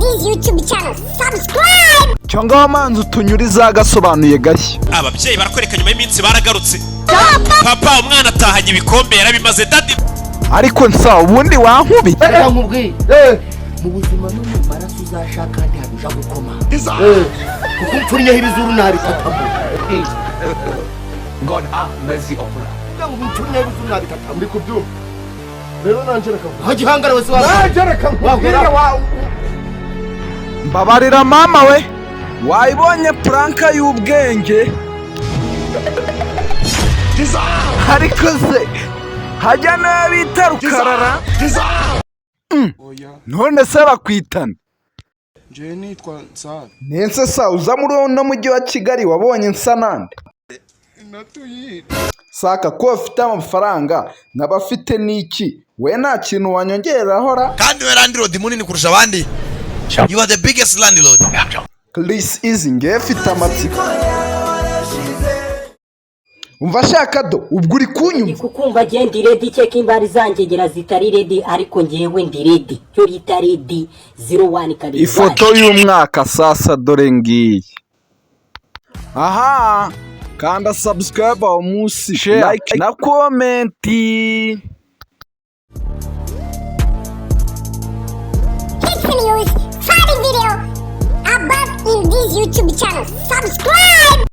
this YouTube channel. Subscribe! Cyo ngaho manzi utunyuriza agasobanuye gashya. Ababyeyi barakwereka nyuma y'iminsi baragarutse. Papa, umwana atahanye ibikombe, yarabimaze, daddy. Ariko nsa ubundi wankubiye. Reka nkubwire, mu buzima no mu maraso uzashaka kandi habuja gukoma, kuko upfunnyeho ibizuru ntabitatamo. God have mercy upon us. Upfunnyeho ibizuru ntabitatamo. Ndi kubyumva rero, nanjye reka Aho gihangara wese nanjye reka nkubwire wa Mbabarira mama we, wayibonye prank y'ubwenge. Ariko se hajya n'ayo bita rukarara? None se bakwitana? Njyewe nitwa Nsare. Nense sa uza muri uno mujyi wa Kigali wabonye nsa nande? Saka ko bafite amafaranga nk'abafite n'iki, we nta kintu wanyongereraho ra? Kandi we landlord munini kurusha abandi, you are the biggest landlord. Chris Easy, ngewe mfite amatsiko. Umva ashaka do, ubwo uri kunyumva? Kukumva genda ready, cyeka imbari zanjye zitari ready, ariko ngewe ndi ready, cyo bita ready 01 2. Ifoto y'umwaka sasa dore ngiyi aha. Kanda subscribe aho munsi, share, like na comment. Hits news, funny video above in this YouTube channel. Subscribe!